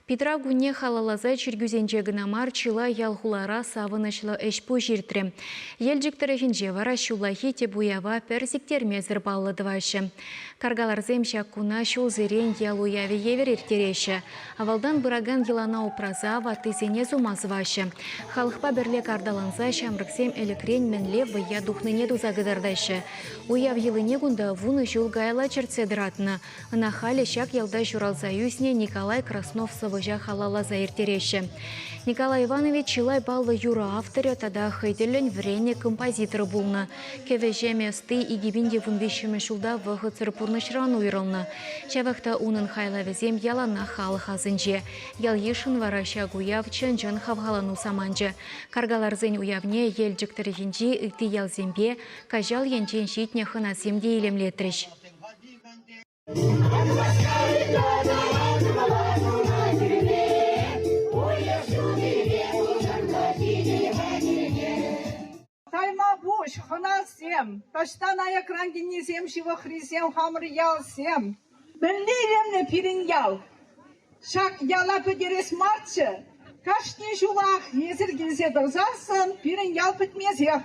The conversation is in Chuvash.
Питрав кунне халалласа чиркӳсенче кӑна мар, чылай ял-хулара савӑнӑҫлӑ ӗҫ-пуҫ иртрӗ. Елчӗк тӑрӑхӗнче вара ҫуллахи тӗп уява пӗр сиктермесӗр паллӑ тӑваҫҫӗ. Каркаларсем ҫак куна ҫулсерен ял уявӗ евӗр ирттереҫҫӗ. Авалтан пыракан йӑлана упраса ваттисене сума сӑваҫҫӗ. Халӑхпа пӗрле карталанса ҫамрӑксем ӗлӗкрен мӗнле вӑййа тухнине туса кӑтартаҫҫӗ. Уяв йӑлине кунта 10 ҫул каялла чӗртсе тӑратнӑ. Ӑна халӗ ҫак ялта ҫуралса ӳснӗ Николай Краснов сӑвӑҫа халалласа ирттереҫҫӗ. Николай Иванович чылай паллӑ юрӑ авторӗ тата хӑй тӗллӗн вӗреннӗ композитор пулнӑ. Кӗвӗ-ҫемӗ ӑсти 2013 ҫулта вӑхӑтсӑр пурнӑҫран уйрӑлнӑ. Ҫавах та унӑн хайлавӗсем яланах халӑх асӗнче. Ял-йышшӑн вара ҫак уяв чӑн-чӑн хавхалану саманчӗ. Каркаларсен уявне Елчӗк тӑрӑхӗнчи ытти ялсемпе Каҫал енчен ҫитнӗ хӑнасем те илемлетрӗҫ. Тайма пуҫ, хӑнасем, таҫтан аякран килнисем, ҫывӑхрисем, хамӑр ялсем. Мӗнле илемлӗ пирӗн ял. Ҫак яла пӗтерес марччӗ. Кашни ҫулах эсир килсе тӑрсассӑн пирӗн ял пӗтмесех.